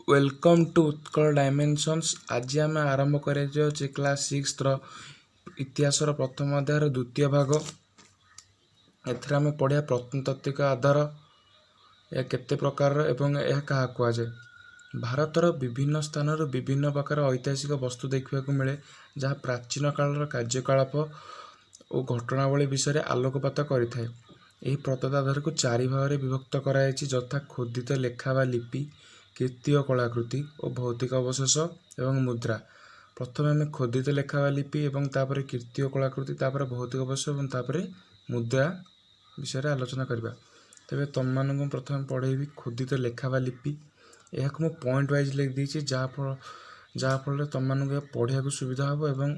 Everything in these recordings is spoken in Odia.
Welcome to Utkal Dimensions. ଆଜି ଆମେ ଆରମ୍ଭ କରିବାକୁ ଯାଉଛେ କ୍ଲାସ୍ ସିକ୍ସଥର ଇତିହାସର ପ୍ରଥମ ଅଧ୍ୟାୟର ଦ୍ୱିତୀୟ ଭାଗ। ଏଥିରେ ଆମେ ପଢ଼ିବା ପ୍ରତ୍ନତାତ୍ତ୍ୱିକ ଆଧାର, ଏହା କେତେ ପ୍ରକାରର ଏବଂ ଏହା କାହାକୁ କୁହାଯାଏ। ଭାରତର ବିଭିନ୍ନ ସ୍ଥାନରୁ ବିଭିନ୍ନ ପ୍ରକାର ଐତିହାସିକ ବସ୍ତୁ ଦେଖିବାକୁ ମିଳେ, ଯାହା ପ୍ରାଚୀନ କାଳର କାର୍ଯ୍ୟକଳାପ ଓ ଘଟଣାବଳୀ ବିଷୟରେ ଆଲୋକପାତ କରିଥାଏ। ଏହି ପ୍ରତ୍ନତତ୍ତ୍ୱ ଆଧାରକୁ ଚାରି ଭାଗରେ ବିଭକ୍ତ କରାଯାଇଛି, ଯଥା ଖୋଦିତ ଲେଖା ବା ଲିପି, କୀର୍ତ୍ତି ଓ କଳାକୃତି ଓ ଭୌତିକ ଅବଶେଷ ଏବଂ ମୁଦ୍ରା। ପ୍ରଥମେ ଆମେ ଖୋଦିତ ଲେଖା ବା ଲିପି ଏବଂ ତାପରେ କୀର୍ତ୍ତି ଓ କଳାକୃତି, ତାପରେ ଭୌତିକ ଅବଶେଷ ଏବଂ ତାପରେ ମୁଦ୍ରା ବିଷୟରେ ଆଲୋଚନା କରିବା। ତେବେ ତମମାନଙ୍କୁ ମୁଁ ପ୍ରଥମେ ପଢ଼େଇବି ଖୋଦିତ ଲେଖା ବା ଲିପି। ଏହାକୁ ମୁଁ ପଏଣ୍ଟ ୱାଇଜ୍ ଲେଖିଦେଇଛି, ଯାହାଫଳରେ ତମମାନଙ୍କୁ ଏହା ପଢ଼ିବାକୁ ସୁବିଧା ହେବ ଏବଂ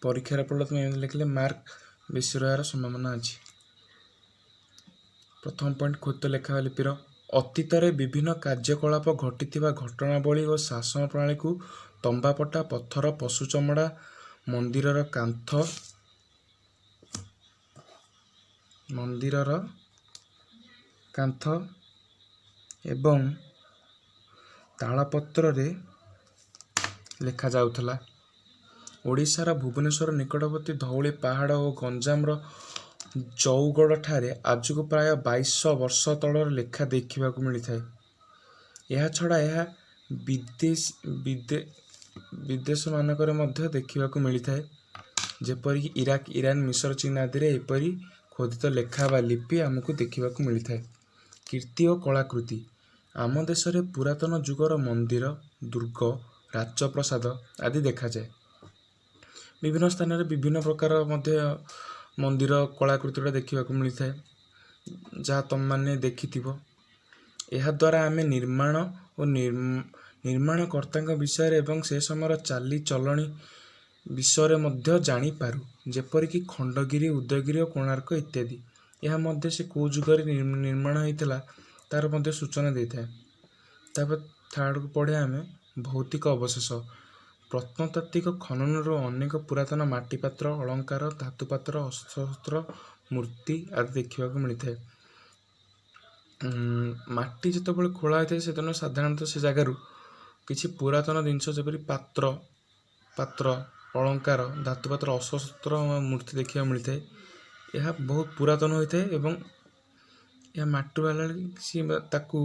ପରୀକ୍ଷାରେ ପଡ଼ିଲେ ତୁମେ ଏମିତି ଲେଖିଲେ ମାର୍କ ବେଶୀ ରହିବାର ସମ୍ଭାବନା ଅଛି। ପ୍ରଥମ ପଏଣ୍ଟ, ଖୋଦିତ ଲେଖା ବା ଲିପିର ଅତୀତରେ ବିଭିନ୍ନ କାର୍ଯ୍ୟକଳାପ ଘଟିଥିବା ଘଟଣାବଳୀ ଓ ଶାସନ ପ୍ରଣାଳୀକୁ ତମ୍ବାପଟା, ପଥର, ପଶୁ ଚମଡ଼ା, ମନ୍ଦିରର କାନ୍ଥ ଏବଂ ତାଳପତ୍ରରେ ଲେଖାଯାଉଥିଲା। ଓଡ଼ିଶାର ଭୁବନେଶ୍ୱର ନିକଟବର୍ତ୍ତୀ ଧଉଳି ପାହାଡ଼ ଓ ଗଞ୍ଜାମର ଜଉଗଡ଼ଠାରେ ଆଜକୁ ପ୍ରାୟ 2200 ବର୍ଷ ତଳର ଲେଖା ଦେଖିବାକୁ ମିଳିଥାଏ। ଏହାଛଡ଼ା ଏହା ବିଦେଶମାନଙ୍କରେ ମଧ୍ୟ ଦେଖିବାକୁ ମିଳିଥାଏ, ଯେପରିକି ଇରାକ, ଇରାନ, ମିଶର, ଚୀନ ଆଦିରେ ଏପରି ଖୋଦିତ ଲେଖା ବା ଲିପି ଆମକୁ ଦେଖିବାକୁ ମିଳିଥାଏ। କୀର୍ତ୍ତି ଓ କଳାକୃତି। ଆମ ଦେଶରେ ପୁରାତନ ଯୁଗର ମନ୍ଦିର, ଦୁର୍ଗ, ରାଜପ୍ରାସାଦ ଆଦି ଦେଖାଯାଏ। ବିଭିନ୍ନ ସ୍ଥାନରେ ବିଭିନ୍ନ ପ୍ରକାର ମଧ୍ୟ ମନ୍ଦିର କଳାକୃତି ଗୁଡ଼ା ଦେଖିବାକୁ ମିଳିଥାଏ, ଯାହା ତମମାନେ ଦେଖିଥିବ। ଏହାଦ୍ୱାରା ଆମେ ନିର୍ମାଣ ଓ ନିର୍ମାଣକର୍ତ୍ତାଙ୍କ ବିଷୟରେ ଏବଂ ସେ ସମୟର ଚାଲିଚଳଣି ବିଷୟରେ ମଧ୍ୟ ଜାଣିପାରୁ, ଯେପରିକି ଖଣ୍ଡଗିରି, ଉଦୟଗିରି ଓ କୋଣାର୍କ ଇତ୍ୟାଦି। ଏହା ମଧ୍ୟ ସେ କେଉଁ ଯୁଗରେ ନିର୍ମାଣ ହେଇଥିଲା, ତାର ମଧ୍ୟ ସୂଚନା ଦେଇଥାଏ। ତାପରେ ଥାର୍ଡ଼କୁ ପଢ଼ିବା ଆମେ ଭୌତିକ ଅବଶେଷ। ପ୍ରତ୍ନତାତ୍ତ୍ୱିକ ଖନନରୁ ଅନେକ ପୁରାତନ ମାଟିପାତ୍ର, ଅଳଙ୍କାର, ଧାତୁପାତ୍ର, ଅସ୍ତ୍ରଶସ୍ତ୍ର, ମୂର୍ତ୍ତି ଆଦି ଦେଖିବାକୁ ମିଳିଥାଏ। ମାଟି ଯେତେବେଳେ ଖୋଳା ହୋଇଥାଏ, ସେଦିନ ସାଧାରଣତଃ ସେ ଜାଗାରୁ କିଛି ପୁରାତନ ଜିନିଷ, ଯେପରି ପାତ୍ର, ଅଳଙ୍କାର, ଧାତୁପାତ୍ର, ଅସ୍ତ୍ରଶସ୍ତ୍ର, ମୂର୍ତ୍ତି ଦେଖିବାକୁ ମିଳିଥାଏ। ଏହା ବହୁତ ପୁରାତନ ହୋଇଥାଏ ଏବଂ ଏହା ମାଟିରୁ ବାହାରିଲା ବେଳେ ସିଏ ତାକୁ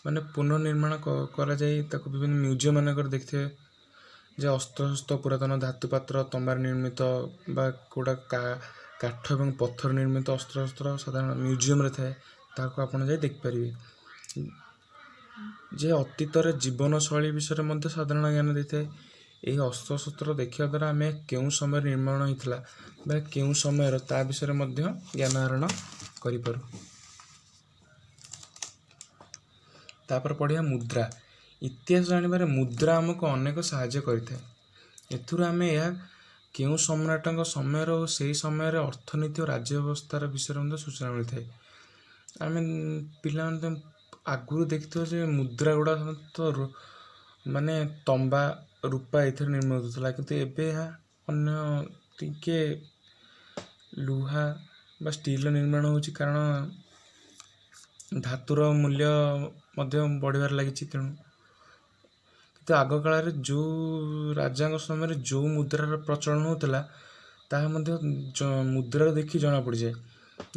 ମାନେ ପୁନଃନିର୍ମାଣ କରାଯାଇ ତାକୁ ବିଭିନ୍ନ ମ୍ୟୁଜିୟମ୍ ମାନଙ୍କରେ ଦେଖିଥିବେ ଯେ ଅସ୍ତ୍ରଶସ୍ତ୍ର, ପୁରାତନ ଧାତୁପାତ୍ର, ତମ୍ବାରେ ନିର୍ମିତ ବା କେଉଁଟା କାଠ ଏବଂ ପଥର ନିର୍ମିତ ଅସ୍ତ୍ରଶସ୍ତ୍ର ସାଧାରଣ ମ୍ୟୁଜିୟମ୍ରେ ଥାଏ। ତାହାକୁ ଆପଣ ଯାଇ ଦେଖିପାରିବେ ଯେ ଅତୀତରେ ଜୀବନଶୈଳୀ ବିଷୟରେ ମଧ୍ୟ ସାଧାରଣ ଜ୍ଞାନ ଦେଇଥାଏ। ଏହି ଅସ୍ତ୍ରଶସ୍ତ୍ର ଦେଖିବା ଦ୍ୱାରା ଆମେ କେଉଁ ସମୟରେ ନିର୍ମାଣ ହୋଇଥିଲା ବା କେଉଁ ସମୟର, ତା ବିଷୟରେ ମଧ୍ୟ ଜ୍ଞାନ ଆହରଣ କରିପାରୁ। ତାପରେ ପଢ଼ିବା ମୁଦ୍ରା। ଇତିହାସ ଜାଣିବାରେ ମୁଦ୍ରା ଆମକୁ ଅନେକ ସାହାଯ୍ୟ କରିଥାଏ। ଏଥିରୁ ଆମେ ଏହା କେଉଁ ସମ୍ରାଟଙ୍କ ସମୟର ଓ ସେହି ସମୟରେ ଅର୍ଥନୀତି ଓ ରାଜ୍ୟ ବ୍ୟବସ୍ଥାର ବିଷୟରେ ମଧ୍ୟ ସୂଚନା ମିଳିଥାଏ। ଆମେ ପିଲାମାନେ ତ ଆଗରୁ ଦେଖିଥିବ ଯେ ମୁଦ୍ରା ଗୁଡ଼ା ତ ମାନେ ତମ୍ବା, ରୂପା ଏଥିରେ ନିର୍ମିତ ହେଉଥିଲା, କିନ୍ତୁ ଏବେ ଏହା ଅନ୍ୟ ଟିକେ ଲୁହା ବା ଷ୍ଟିଲ୍ର ନିର୍ମାଣ ହେଉଛି, କାରଣ ଧାତୁର ମୂଲ୍ୟ ମଧ୍ୟ ବଢ଼ିବାରେ ଲାଗିଛି। ତେଣୁ କିନ୍ତୁ ଆଗକାଳରେ ଯେଉଁ ରାଜାଙ୍କ ସମୟରେ ଯେଉଁ ମୁଦ୍ରାର ପ୍ରଚଳନ ହେଉଥିଲା, ତାହା ମଧ୍ୟ ମୁଦ୍ରାରୁ ଦେଖି ଜଣାପଡ଼ିଯାଏ।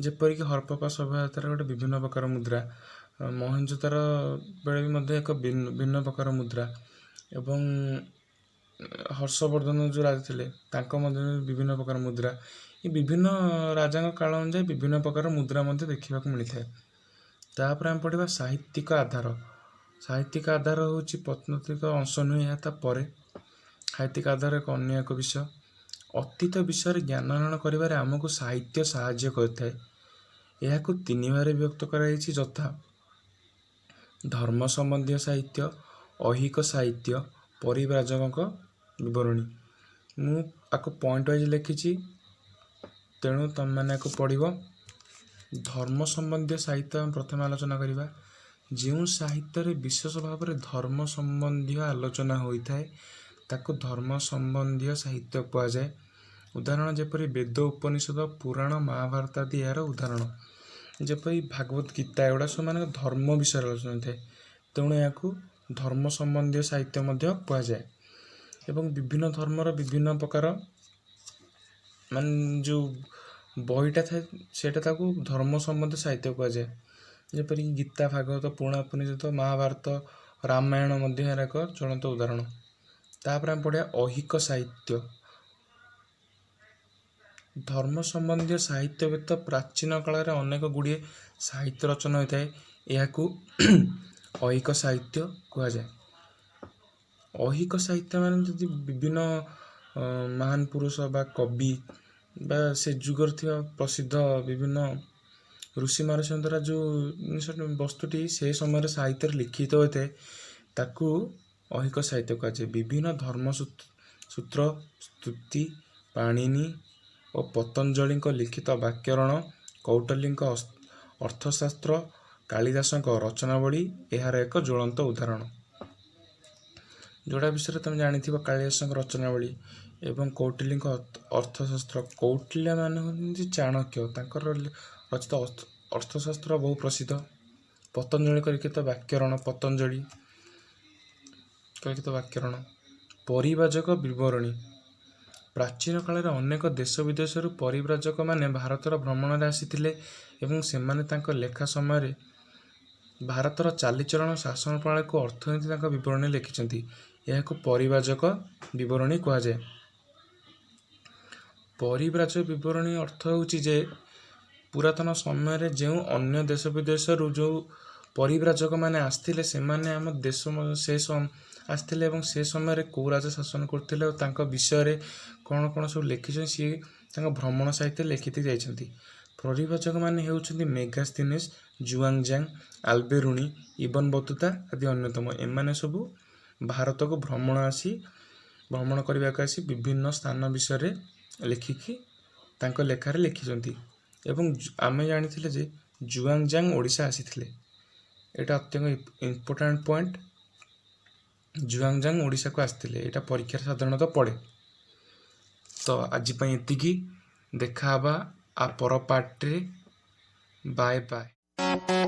ଯେପରିକି ହରପ୍ପା ସଭ୍ୟତାର ଗୋଟେ ବିଭିନ୍ନ ପ୍ରକାର ମୁଦ୍ରା, ମହେଞ୍ଜୋଦାରୋ ବେଳେ ବି ମଧ୍ୟ ଏକ ଭିନ୍ନ ପ୍ରକାର ମୁଦ୍ରା ଏବଂ ହର୍ଷବର୍ଦ୍ଧନ ଯେଉଁ ରାଜା ଥିଲେ, ତାଙ୍କ ମଧ୍ୟରେ ବିଭିନ୍ନ ପ୍ରକାର ମୁଦ୍ରା। ଏ ବିଭିନ୍ନ ରାଜାଙ୍କ କାଳ ଅନୁଯାୟୀ ବିଭିନ୍ନ ପ୍ରକାର ମୁଦ୍ରା ମଧ୍ୟ ଦେଖିବାକୁ ମିଳିଥାଏ। ତାପରେ ଆମେ ପଢ଼ିବା ସାହିତ୍ୟିକ ଆଧାର। ସାହିତ୍ୟିକ ଆଧାର ହେଉଛି ପ୍ରତ୍ନତାତ୍ତ୍ୱିକ ଅଂଶ ନୁହେଁ, ଏହା ତା ପରେ। ସାହିତ୍ୟିକ ଆଧାର ଏକ ଅନ୍ୟ ଏକ ବିଷୟ। ଅତୀତ ବିଷୟରେ ଜ୍ଞାନ ଆହରଣ କରିବାରେ ଆମକୁ ସାହିତ୍ୟ ସାହାଯ୍ୟ କରିଥାଏ। ଏହାକୁ ତିନି ଭାଗରେ ବିଭକ୍ତ କରାଯାଇଛି, ଯଥା ଧର୍ମ ସମ୍ବନ୍ଧୀୟ ସାହିତ୍ୟ, ଐହିକ ସାହିତ୍ୟ, ପରିବ୍ରାଜକଙ୍କ ବିବରଣୀ। ମୁଁ ଆକୁ ପଏଣ୍ଟ ୱାଇଜ୍ ଲେଖିଛି, ତେଣୁ ତମେମାନେ ଆକୁ ପଢ଼ିବ। ଧର୍ମ ସମ୍ବନ୍ଧୀୟ ସାହିତ୍ୟ ଆମେ ପ୍ରଥମେ ଆଲୋଚନା କରିବା। ଯେଉଁ ସାହିତ୍ୟରେ ବିଶେଷ ଭାବରେ ଧର୍ମ ସମ୍ବନ୍ଧୀୟ ଆଲୋଚନା ହୋଇଥାଏ, ତାକୁ ଧର୍ମ ସମ୍ବନ୍ଧୀୟ ସାହିତ୍ୟ କୁହାଯାଏ। ଉଦାହରଣ ଯେପରି ବେଦ, ଉପନିଷଦ, ପୁରାଣ, ମହାଭାରତ ଆଦି ଏହାର ଉଦାହରଣ। ଯେପରି ଭାଗବତ ଗୀତା, ଏଗୁଡ଼ା ସବୁ ମାନେ ଧର୍ମ ବିଷୟରେ ଆଲୋଚନା ହୋଇଥାଏ, ତେଣୁ ଏହାକୁ ଧର୍ମ ସମ୍ବନ୍ଧୀୟ ସାହିତ୍ୟ ମଧ୍ୟ କୁହାଯାଏ। ଏବଂ ବିଭିନ୍ନ ଧର୍ମର ବିଭିନ୍ନ ପ୍ରକାର ମାନେ ଯେଉଁ ବହିଟା ଥାଏ, ସେଇଟା ତାକୁ ଧର୍ମ ସମ୍ବନ୍ଧୀୟ ସାହିତ୍ୟ କୁହାଯାଏ। ଯେପରିକି ଗୀତା, ଭାଗବତ, ପୁରାଣ, ଉପନିଷଦ, ମହାଭାରତ, ରାମାୟଣ ମଧ୍ୟ ଏହାର ଏକ ଜ୍ୱଳନ୍ତ ଉଦାହରଣ। ତାପରେ ଆମେ ପଢ଼ିବା ଐହିକ ସାହିତ୍ୟ। ଧର୍ମ ସମ୍ବନ୍ଧୀୟ ସାହିତ୍ୟ ବ୍ୟତୀତ ପ୍ରାଚୀନ କାଳରେ ଅନେକ ଗୁଡ଼ିଏ ସାହିତ୍ୟ ରଚନା ହୋଇଥାଏ। ଏହାକୁ ଐହିକ ସାହିତ୍ୟ କୁହାଯାଏ। ଐହିକ ସାହିତ୍ୟ ମାନେ ଯଦି ବିଭିନ୍ନ ମହାନ ପୁରୁଷ ବା କବି ବା ସେ ଯୁଗରେ ଥିବା ପ୍ରସିଦ୍ଧ ବିଭିନ୍ନ ଋଷି ମହର୍ଷିଙ୍କ ଦ୍ୱାରା ଯେଉଁ ଜିନିଷ ବସ୍ତୁଟି ସେ ସମୟରେ ସାହିତ୍ୟରେ ଲିଖିତ ହୋଇଥାଏ, ତାକୁ ଐହିକ ସାହିତ୍ୟ କୁହାଯାଏ। ବିଭିନ୍ନ ଧର୍ମ ସୂତ୍ର, ସ୍ତୁତି, ପାଣିନି ଓ ପତଞ୍ଜଳିଙ୍କ ଲିଖିତ ବ୍ୟାକରଣ, କୌଟିଲ୍ୟଙ୍କ ଅର୍ଥଶାସ୍ତ୍ର, କାଳିଦାସଙ୍କ ରଚନାବଳୀ ଏହାର ଏକ ଜ୍ୱଳନ୍ତ ଉଦାହରଣ। ଯେଉଁଟା ବିଷୟରେ ତୁମେ ଜାଣିଥିବ, କାଳିଦାସଙ୍କ ରଚନାବଳୀ ଏବଂ କୌଟିଲ୍ୟଙ୍କ ଅର୍ଥଶାସ୍ତ୍ର। କୌଟିଲ୍ୟ ମାନେ ହେଉଛନ୍ତି ଚାଣକ୍ୟ, ତାଙ୍କର ରଚିତ ଅର୍ଥଶାସ୍ତ୍ର ବହୁ ପ୍ରସିଦ୍ଧ। ପତଞ୍ଜଳିଙ୍କ ଲିଖିତ ବ୍ୟାକରଣ, ପତଞ୍ଜଳି ଲିଖିତ ବ୍ୟାକରଣ। ପରିବ୍ରାଜକ ବିବରଣୀ। ପ୍ରାଚୀନ କାଳରେ ଅନେକ ଦେଶ ବିଦେଶରୁ ପରିବ୍ରାଜକମାନେ ଭାରତର ଭ୍ରମଣରେ ଆସିଥିଲେ ଏବଂ ସେମାନେ ତାଙ୍କ ଲେଖା ସମୟରେ ଭାରତର ଚାଲିଚଳନ, ଶାସନ ପ୍ରଣାଳୀକୁ, ଅର୍ଥନୀତି ତାଙ୍କ ବିବରଣୀ ଲେଖିଛନ୍ତି। ଏହାକୁ ପରିବ୍ରାଜକ ବିବରଣୀ କୁହାଯାଏ। ପରିବ୍ରାଜକ ବିବରଣୀ ଅର୍ଥ ହେଉଛି ଯେ ପୁରାତନ ସମୟରେ ଯେଉଁ ଅନ୍ୟ ଦେଶ ବିଦେଶରୁ ଯେଉଁ ପରିବ୍ରାଜକମାନେ ଆସିଥିଲେ, ସେମାନେ ଆମ ଦେଶ ସେ ଆସିଥିଲେ ଏବଂ ସେ ସମୟରେ କେଉଁ ରାଜା ଶାସନ କରୁଥିଲେ ଓ ତାଙ୍କ ବିଷୟରେ କ'ଣ କ'ଣ ସବୁ ଲେଖିଛନ୍ତି, ସିଏ ତାଙ୍କ ଭ୍ରମଣ ସାହିତ୍ୟରେ ଲେଖିଦେଇ ଯାଇଛନ୍ତି। ପରିବ୍ରାଜକମାନେ ହେଉଛନ୍ତି ମେଗାସ୍ଥିନିସ୍, ଜୁଆଙ୍ଗଜାଙ୍ଗ, ଆଲବେରୁଣି, ଇବନ ବତୁତା ଆଦି ଅନ୍ୟତମ। ଏମାନେ ସବୁ ଭାରତକୁ ଭ୍ରମଣ କରିବାକୁ ଆସି ବିଭିନ୍ନ ସ୍ଥାନ ବିଷୟରେ ଲେଖିକି ତାଙ୍କ ଲେଖାରେ ଲେଖିଛନ୍ତି। ଏବଂ ଆମେ ଜାଣିଥିଲେ ଯେ ଜୁଆଙ୍ଗଜାଙ୍ଗ ଓଡ଼ିଶା ଆସିଥିଲେ। ଏଇଟା ଅତ୍ୟନ୍ତ ଇମ୍ପୋର୍ଟାଣ୍ଟ ପଏଣ୍ଟ। ଜୁଆଙ୍ଗଜାଙ୍ଗ ଓଡ଼ିଶାକୁ ଆସିଥିଲେ, ଏଇଟା ପରୀକ୍ଷାରେ ସାଧାରଣତଃ ପଡ଼େ। ତ ଆଜି ପାଇଁ ଏତିକି, ଦେଖା ହେବା ଆ ପର ପାର୍ଟରେ। Bye bye.